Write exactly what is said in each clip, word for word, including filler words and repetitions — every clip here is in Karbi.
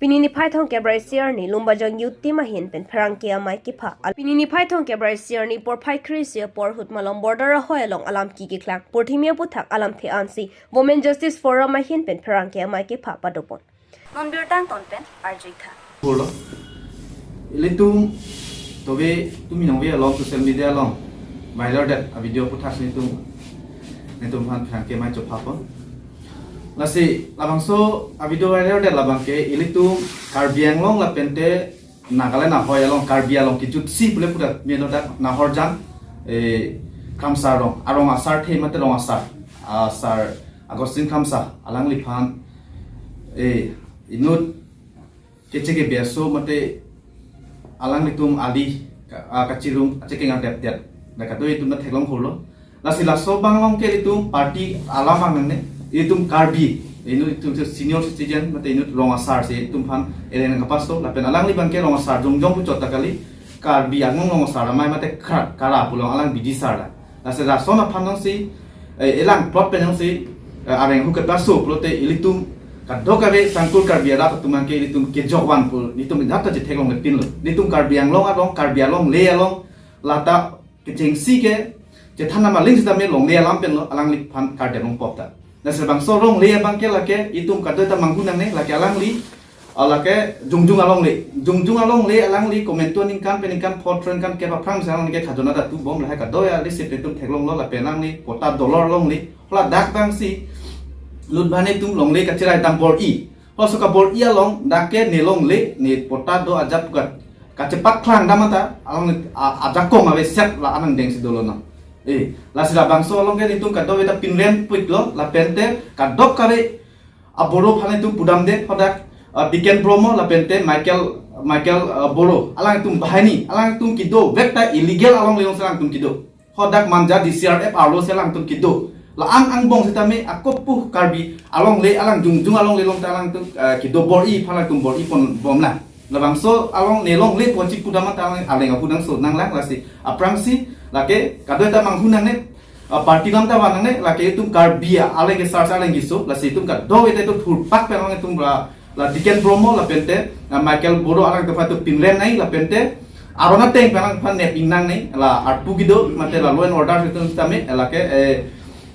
Pini niphai thomkep ra isi arni Lumbajong Youth Team ahin pen pherangke amei kepha. Pini niphai thomkep ra isi arni porphai kre-isi apor ahut malom border ahoi along alam keklang. Porthimi aputhak alamthe ansi Women Justice Forum ahin pen pherangke amei kepha padopon. Non birta angton pen arjuitha. Pulo. Ilitum tobe tumi nongve along social media along viral det a video aputhak si tum netum aphan pherangke amei chophapon. Lasi labangso a video viral det labang ke ilitum Karbi Anglong lapente Nagaland ahoi along Karbi along kejutsi pule purat meno dak Nahorjan, eh, Kramsa rong, arong asar the mate rong asar, ah, Sar Augustine Kramsa alangliphan, eh, inut keche kebi aso mate alanglitum ali ka-, ah, kachirung achekeng adep det. Dak kadokave itum ta theklong holo. Lasi laso abang along ke itum party alam abang nangne, itum Karbi, inut itum senior citizen mate inut rong asar si itum aphan elen kapaso lapen alangli abang ke rong asar jongjong puchot ta kali, Karbi Anglong rong asar amei mate kra-, kara pulo alang bidi sar la. Lasi lason aphan nangsi, eh, elang plot pen nangsi, eh, areng ahu kepaso pulote ilitum kadokave Sangkur Karbi arat atum abang ke ilitum kejok van pu, ilitum jat ta chetheklong lepin lo. Ilitum Karbi Anglong along, Karbi alongle along, lata kechengsi ke chethan nama ling sitame longle alam pen lo alangliphan kardep longpop ta. Lasi labangso longle abang ke lake itum kadokave ta manghu nangne, lake alangli, ah, lake jongjong alongle. Jongjong alongle alangli komantu aningkan pen ningkan photron kan ke aphrang si alangli ke khajona ta tubom lahai kadokave alisi pen itum theklonglo lapen alangli patta dolor longle. Hala dak abang si lut bhane itum longle kacherai dam bor-i. Halaso kabor-i along dak ke ne longle, ne patta do ajat pukat kachepak khlang dam anta along, a-, ajakong aveset la anang dengsi dolo na. Eh, lasi labangso along ke itum kadokave ta pinrem puitlo lapente kadokave aboro aphan itum pudamde hadak, ah, Tiken Bromo lapente Michael, Michael, ah, Boro. Alangtum banghini, alangtum kedovek ta illegal alongle along si alangtum kedo. Hadak Manja D C R F arlo si alangtum kedo. La-an angbong sitame ako pu Karbi alongle alang jongjong alongle along ta alangtum, eh, kedo bor-i aphan alangtum bor-i ponbom na. Labangso along ne longle pu chipudam ta alang areng ahu nangso nanglang lasi aphrangsi lake kadokave ta manghu nangne, eh, party alam ta van nangne lake itum Karbi aleng kesar sa aleng keso lasi itum kadokave ta itum thurpak pen alangtum ra la Tiken Bromo lapente, ah, Michael Boro alangtum aphan itum pinrem nangji lapente aron ateng pen alangtum aphan nep ingnang nangji la arpu kedo mate la law and order itum sitame, eh, lake, eh,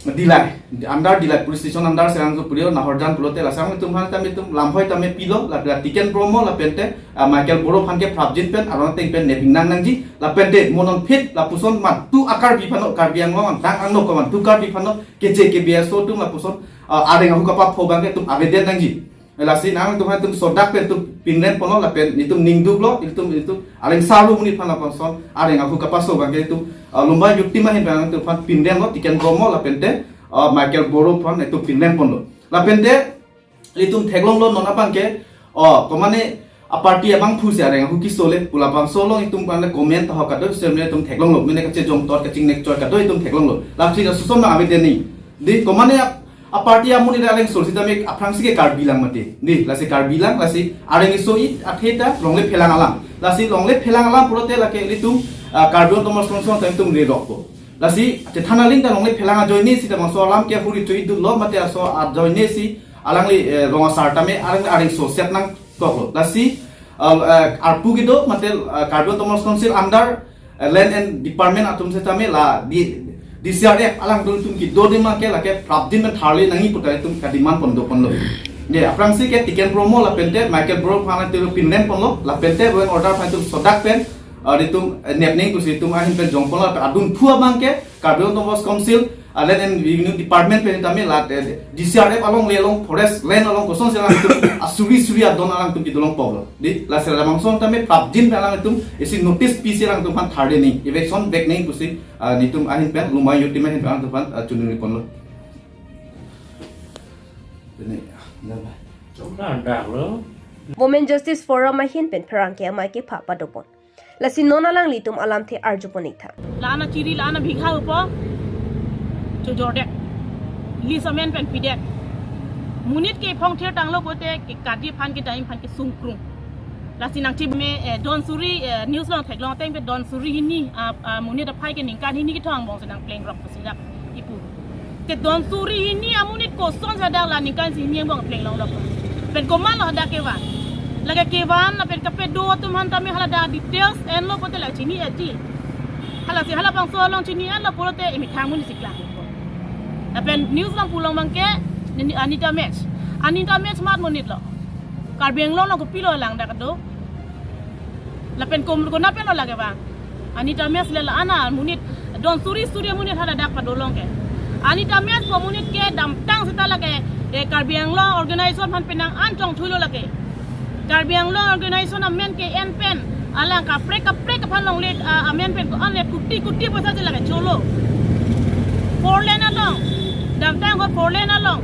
Dillai, under Dillai police station under si alangtum purio Nahorjan pulote lasi alangtum aphan tame itum lamhoi tame pilo la, la Tiken Bromo lapente, ah, Michael Boro aphan ke prapjin pen aron ateng pen nep ingnang nangji lapente mo non phit lapuson madu a-Karbi aphan, Karbi Anglong dang angno komantu Karbi aphan keche kebi aso atum lapuson, ah, areng ahu kapapho abang ke itum avedet nangji. Lasi nangtum aphan itum sodak pen itum pinrem ponlo lapen itum ningduklo itum itum areng salu monit aphan lapuson areng ahu kapaso abang ke itum, ah, Lumbajong Youth Team ahin pen itum aphan pinremlo Tiken Bromo lapente, ah, Michael Boro aphan itum pinrem ponlo. Lapente itum theklonglo non abang ke, oh, komane a-party abangphu si areng ahu kesole pu labangso along itum aphan comment tahok kadokave sitame itum theklonglo, mene kachejong tot kachingnek chot kadokave itum theklonglo. Lasi lason ma avedet nangji. Di komane a, a-party amonit aleng so sitame aphrangsi ke Karbi lang mati. Di lasi Karbi lang lasi areng keso-i athe ta longle phelang alam. Lasi longle phelang alam pulote lake itum, ah, Karbi Anglong Autonomous Council ta itum rerokpo. Lasi chethan aling ta longle phelang ajoine si ta bangso alam ke huri chui duklo mate aso ajoine si alangli, eh, rong asar tame alang areng so set nangkoklo. Lasi, eh, eh, arpu kedo mate, eh, Karbi Autonomous Council under, eh, Land and Department atum sitame la di D C R F alangtum kedo adim abang ke lake prapjin pen tharle nangji pu ta itum kademand pon do ponlo. Ye, aphrangsi ke Tiken Bromo lapente Michael Boro aphan itum pinrem ponlo lapente law and order aphan itum sodak pen, ah, itum, eh, nep nangji pusi itum ahin pen jong ponlo lapen adunthu abang ke Karbi Anglong Autonomous Council, ah, Land and Revenue Department pen tame la, eh, D C R F alongle along forest land along kosonsi alangtum asuri suri adon alangtum kedo longpoklo. Di lasi labangso tame prapjin pen alangtum isi notice pisi alangtum aphan tharle nangji, eviction back nangji pusi, ah, netum ahin pen Lumbajong Youth Team ahin pen alangtum aphan, ah, chunri ponlo. Ini, ya, dah, dah. Chomna dak lo. Women Justice Forum ahin pen pherangke amei kepha padopon. Lasi non alanglitum alamthe arjupon-iktha. La-an achiri, la-an abigha upo chojordek. Lease amen pen pidek. Monit ke phong thir tanglo pulote ke kadi aphan kedam aphan kesung krung. Lasi nangcheme, eh, don suri, eh, news along theklong ateng pen don suri hini, ah, ah, monit aphai ke ningkan hini kethom angbong si nangplengrok pusi dak kipu. Te don suri hini amonit kosonsi dak la ningkan isi hini angbong pleng longlo. Pen komatlo dak kevan. Lake kevan lapen kapedo atum aphan tame hala dak details enlo pulote la chini-etji. Halasi halabangso along chini-etlo pulote emethang amonit si klang. Lapen news along pu along abangke, nini Anita Mech. Anita Mech mat amonit lo. Karbi Anglong along kopilo alang dak kedo. Lapen kom konat pen lo lake abang. Anita Mech le la-an amonit, don suri suri amonit hala dak pado along ke. Anita Mech pu amonit ke damtang seta lake, eh, Karbi Anglong organization aphan penang an chongthuilo lake. Karbi Anglong organization amen ke-en pen, alang kaprek kaprek aphan longle, ah, amen pen ko-an le kuti kuti poisa si lake cholo. Four lane along, damtang ko four lane along,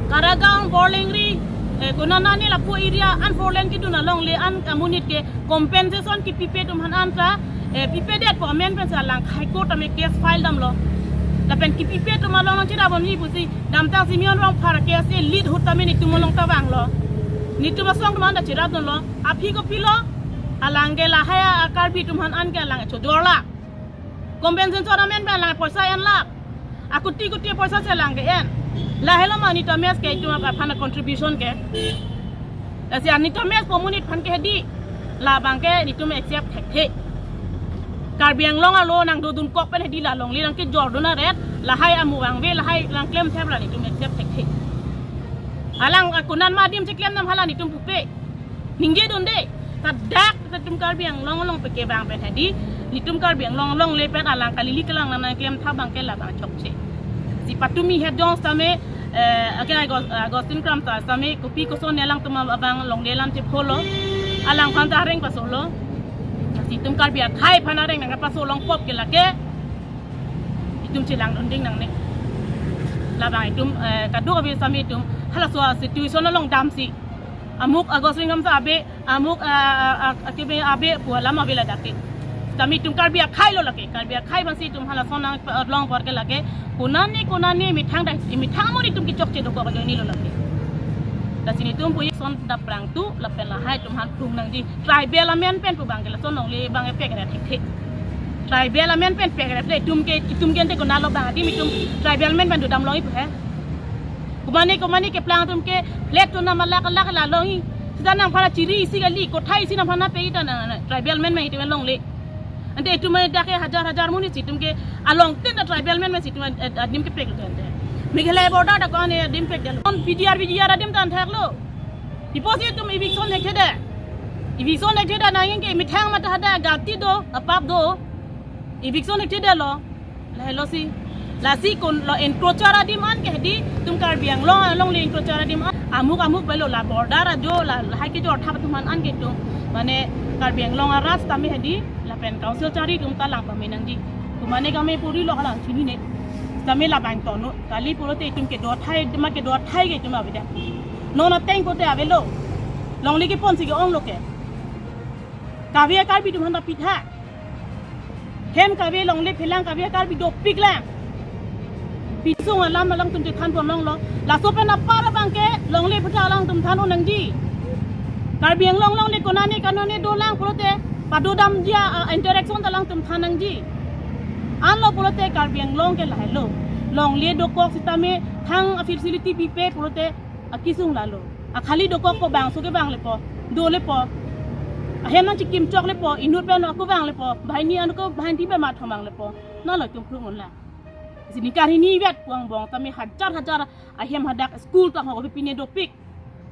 Karagaon, Borlengri, eh, konane lapu area an four lane kedun along le-an amonit ke compensation kipipe atum aphan anta, eh, pipedet pu amen pensi alang High Court tame case file damlo. Lapen kipipe atum along nangchirap bomji pusi damtang Simeon Rongphar case e lead ahut tame netum along ta vanglo. Netum asong atum anta chirapdunlo. Aphi kopilo, alang ke lahai a Karbi atum aphan an ke alang chojorla. Compensation amen pen alang poisa enlap. Akuti kuti poisa si alang ke-en. Lahelo ma Anita Mech ke itum aphan contribution ke. Lasi Anita Mech pu amonit aphan ke hedi, labang ke netum accept thekthe. Karbi Anglong alo nangdodun kok pen hedi la longle nangkejordun aret, lahai amu vangve, lahai nangklemthep ra netum accept thekthe. Alang akonan ma adim cheklemdam hala netum pupe. Ningjedunde, kadak netum Karbi Anglong along pekevang pen hedi, netum Karbi Anglong along le pen alang kalili kelang nang nangklemtha abang ke labang chokche. Si patumi het jong sitame, eh, ake Agos-, Agustin Kramsa sitame kopi koson ne alangtum abang longle alam chepholo, alangphan ta areng pasolo. Si itum Karbi akhei aphan areng nangpaso longpop ke lake, itum chelangdun ding nangne. Labang itum, eh, kadokave sitame itum halaso situation along damsi, amuk Agustin Kramsa ave, amuk, ah, ah, ah, kebe ave pu alam ave ladak ke. Tame itum Karbi akhei lo lake, Karbi akhei abangsi itum halason nang, eh, long apor ke lake. Konane konane methang dak, methang amonit atum kechokche dokok ajoine lo lake. Lasi netum pu ason daprang tu lapen lahai atum aphan phlung nangji. Tribal amen pen pu abang ke lason longle abang epek ra thekthe. Tribal amen pen pek ra thekthe, itum ke, itum ke ante konatlo abang adim itum tribal amen pen dodam longji pu he. Komane komane keplang atum ke flag tonam alak alak la longji. Sita nangphan chiri isi kali, kothai isi nangphan pe ita nang, nang tribal amen pen itum longle. Ante itum dak ke hajar hajar amonit si itum ke along tin tribal amen pen si itum ad-, ad-, adim kepek lo ante. Meghalaya border dak ko-an adim pekdetlo. P G R, P G R adim ta theklo. Ipo si itum eviction thekthedet. Eviction thekthedet nangji ke methang mate hadak gati do, apap do. Eviction thekthedetlo. Lahelo si. Lasi konlo encroacher adim an ke hedi, itum Karbi Anglong along le encroacher adim an. Amuk amuk avelo la border ajo la, lahai kejorthap atum aphan an ke itum. Mane Karbi Anglong arat tame hedi, lapen council chari atum ta lang pame nangji. Komane kame puri lo halang chinine. Tame labang tonlo. Kali pulote itum kedo athai, ma kedo athai ke itum avedet. Non ateng pulote avelo. Longle kepon si ke-onglo ke. Kave Karbi atum aphan ta pitha. Hem kave longle phelang kave Karbi dopik lang. Pisung alam alangtum chethan pon longlo. Laso pen apar abang ke longle aphuthak alangtum than-o nangji. Karbi Anglong longle konane konane dolang pulote padodamji a, a, interaction ta alangtum than nangji. Anlo pulote Karbi Anglong ke lahelo. Longle dokok sitame thang a facility pipe pulote akesung lalo. Akhali dokok ko bangso kevang lepo, do lepo. Ahem nangchikim chok lepo, inut pen ako vang lepo, banghini ako banghini pen mathom vang lepo. Nalo itum phlung unlang. Si ningkan hini vet pu angbong tame hajar hajar ahem hadak school ta ho pine dopik.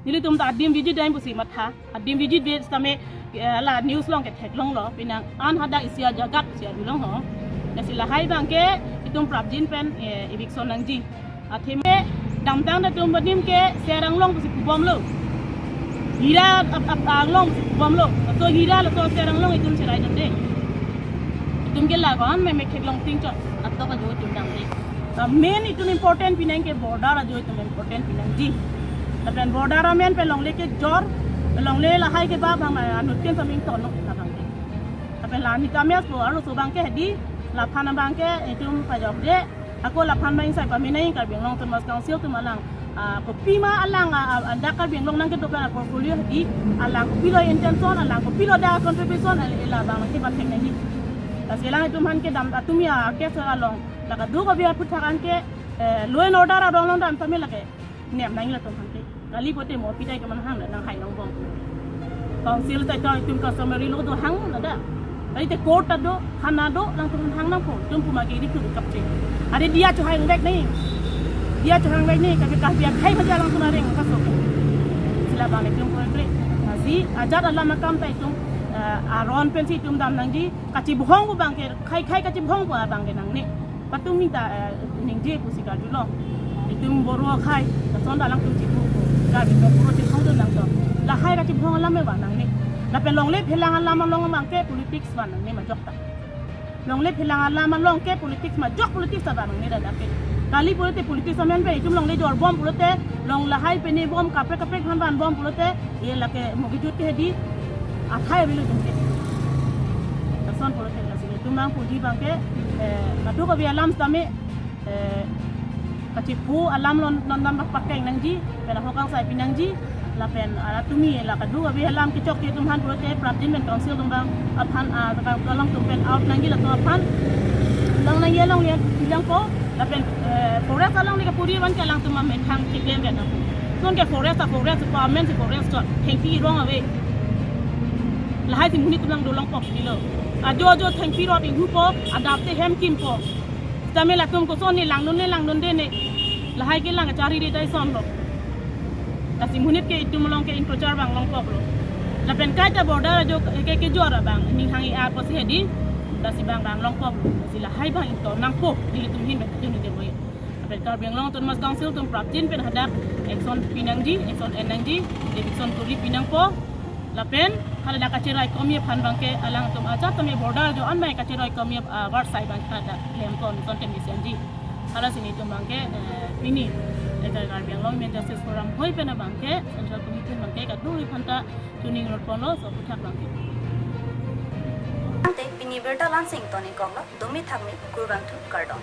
Nelitum ta adim visit dam pusi matha. Adim visit vet tame, eh, la news along ke theklonglo. Penang an hadak isi ajagat isi arulong ho. Lasi lahai abang ke itum prapjin pen, eh, eviction nangji. Athema damtang ta itum adim ke Ser Anglong pusi pubomlo. Hira ap, ap, Anglong pusi pubomlo. Laso Hira laso Ser Anglong itum cheraidunde. Itum ke la ko-an meme theklong ting chot. Atok ajo itum damde. Ta main itum important pinang ke border ajo itum important pinangji. Lapen border amen pen longle kejor, longle lahai kebap abang anut pen saming tonlo labang ke. Lapen la Anita Mech pu arloso abang ke hedi, laphan abang ke itum pajokde, ako laphan abang sai pamenai Karbi Anglong Autonomous Council atum alang, ah, kopima alang, ah, ah, dak Karbi Anglong nangkedo pen portfolio hedi, alang kopilo intention, alang kopilo dak contribution, al-, ila abang nangkepathek nangji. Lasi alang itum aphan kedam atum ya case along, la kadokave aphuthak an ke, eh, law and order adong along dam tame lake. Nem nangji latum aphan ke. Kali pulote mo pitai ke manhang la nanghai longbom. Council ta ita itum customary law do hang nada. Tadi te court ta do, thana do, alangtum hang nangpo, itum puma ke ri tu kapche. Are diya chohang vek nai. Diya chohang vek nai, kabe kahbia khai baja alangtum areng kaso. Sila bang itum kore kre. Lasi ajat alam akam ta itum, eh, aron pensi itum dam nangji, kachibhong pu bang ke, khai khai kachibhong pu abang ke nangne. Patumi ta, eh, ningje pusi karjulo. Itum Boro akhai, lason ta alangtum chibhong pu. Karbi Boro chibhong tu nangto. Lahai kachibhong alam me vang nangne. Lapen longle phelang alam along abang ke politics vang nangne majok ta. Longle phelang alam along ke politics majok politics ta vang nangne dak ke. Kali pulite politics amen pe itum longle jor bom pulite, long lahai pene bom kaprek kaprek phan van bom pulite, ye lake mogi jut ke di, athai avelo itum ke. Lason pulite lasi itum bang puji bang ke, eh, kadokave alam sitame, eh, kachiphu alam lon, lon dam bak pakeng nangji, pen ahok angsai pi nangji, lapen aratumi la kadokave alam kechok ke itum aphan pulite, prapjin pen council atum bang aphan, ah, ka-, alangtum pen out nangji latum aphan, long nangji along lian, bilang po, lapen, eh, forest along ni kapuri van ke alangtum amethang keklem vet nangpo. Non ke forest a forest, department si forest chot, thengpi rong ave. Lahai si monit atum lang dolong pok kilo. Ajo ajo thengpi rot inghu po, adap te hem kim po. Sitame latum koson ne langdun ne langdunde ne. Lahai ke lang kachari de tai son lo. Lasi monit ke itum along ke encroacher bang long pok lo. Lapen kaita border ajo ke kejor abang ning hang i-ar po si hedi. Lasi bang bang long pok lo. Lasi lahai bang ington nangpo, nelitum ahin bang itum ningje boye. Lapen Karbi Anglong Autonomous Council atum prapjin pen hadak action pi nangji, action en nangji, eviction kuri pi nangpo. Lapen hala dak kacherai komi aphan bang ke alangtum ajat tame border ajo an bang kacherai komi, ah, varsai bang hadak lem kon son ken mesen ji. Hala si nelitum bang ke, eh, pini, eh, Karbi Anglong Women Justice Forum hoi pen abang ke Central Committee bang ke kadokave aphan ta tuning rot ponlo, so puthak bang ke. Ante pini birta lansing toning koklo, dumi thakmi kurvangthu, kardom.